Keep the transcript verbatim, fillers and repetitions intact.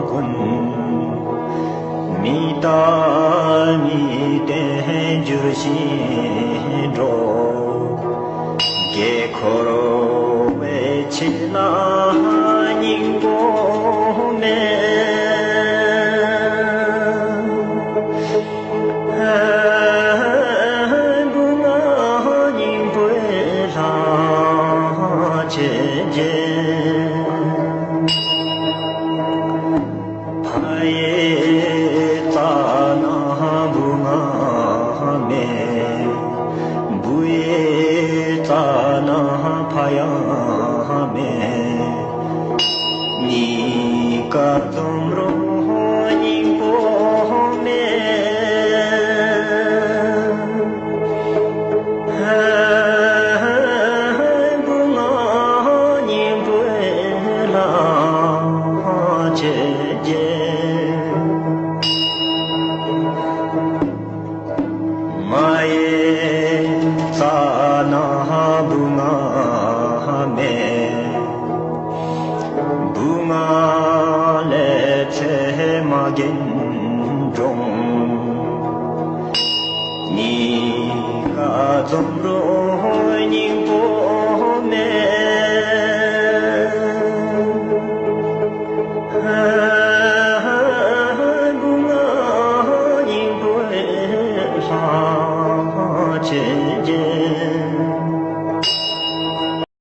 ཀུན། མི་རྟག་མི་བརྟན་འགྱུར་ཞིང་འགྲོ། དགེ་འཁོར་བའི་ཆོས་ལ་སྙིང་པོ་མེད། སྙིང་པོའི་ལྷ་ཆོས་ཅན། ཕ་ཡི་རྩ་ན་བུ་ང་མེད། བུ་ཡི་རྩ་ན་ཕ་ཡང་མེད། གཉིས་ཀ་འཛོམས་རུང་སྙིང་པོ་མེད། སྙིང་པོ་ལ་ཆེ་རྒྱལ། མ་ཡི་རྩ་ན་བུ་ང་མེད། བུ་ང་ལས་ཚེ་མ་རྒན་འགྲོ། གཉིས་ཀ་འཛོམས་རུང་།